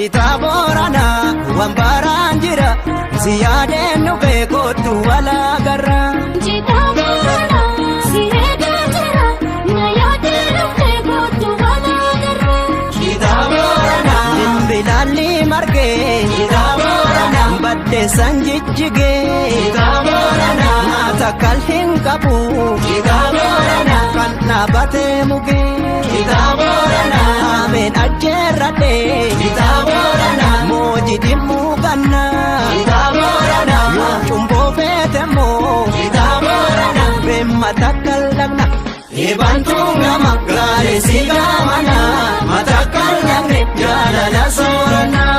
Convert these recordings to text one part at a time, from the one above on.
Citaa Booranaa waan baraan jira si yaadeen dhufee kootu walaagarra. Citaa Booranaa si eegaa jira na yaadee dhuftee kootu walaagarra. Citaa Booranaa bilbilaalli margee. Citaa Booranaa baddeessan jijjigee. Citaa Booranaa nyaata kal hin qabu. Citaa Booranaa kan dhaabatee mugee. Citaa Booranaa ameen ajjeerradhee. Citaa Booranaa mooji dimmuu gannaa. Citaa Booranaa yoo cumboo feetemoo. Citaa Booranaa beemma takka lagna. Ebantuu gama gaarii si gaamana matakka lagne jaalala sooranaa.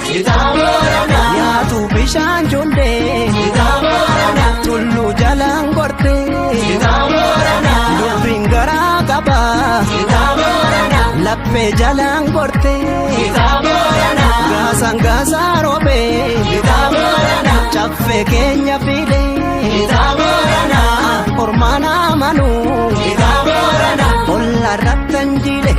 Citaa Booranaa yaatu bishaan jundee. Citaa Booranaa tulluu jalaan gortee. Citaa Booranaa dubbiin garaa qabaa. Citaa Booranaa laphee jalaan gortee. Citaa Booranaa gaasaan gaasaa roobee. Citaa Booranaa caffee keenya filee. Citaa Booranaa ormaanaa manuu. Citaa Booranaa olla rattan jiile.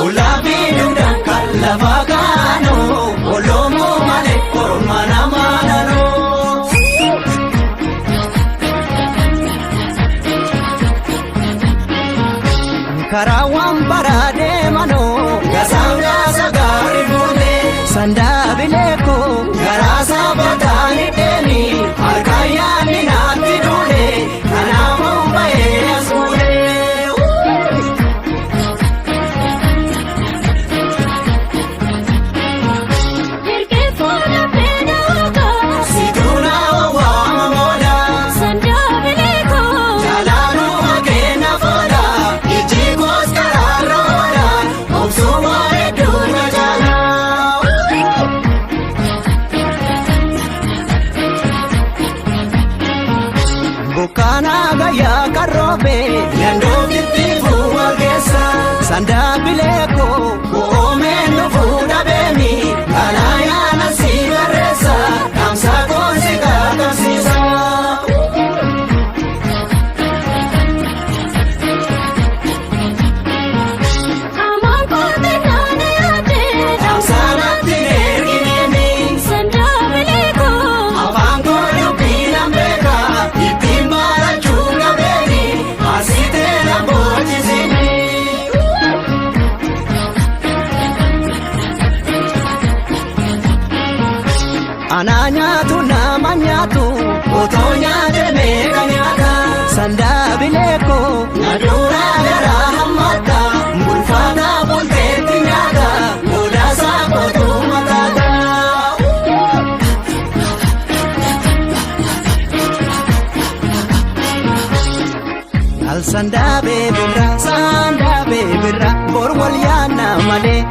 Olaa fi duudhaan kan lafa kaanoo oloomoo malee korma namaa dhaloo. Karaa waan baraa deemanoo gasaan gaasa gaarii fuulee sandaabilee koo garaa sabataan deemi harkaan yaadni naatti duule kanaafuu bahee as fuulee. Hirkeeffoo lafee doogaa Situna waama moola sandaabilee koo jaalaluma kenna foola ijji koos karaarra oola obsuma hedduu na jaala. Bukkaana gayyaa karroobe yandoo bittiifuu wal keessa sandaabilee koo koomeen dhufuu dhabeemi kanaa yaana si barreessa dhaamsa koon si qaqqabsiisa. Amaan kootee naana yaadee Dhaamsa natti ergineemi sandaabilee koo afaan koo dubbii nan beeka ittiin barachuu dhabeeni asitee na boochisini. Anaa nyaatu nama nyaatu otoo nyaate meeqa nyaata sandaabilee koo na duraa garaa hammata bulfaata bulteetti nyaata godaasaa kootu mataata. Al sandaabee birra sandaabee birra bor wal yaanna malee.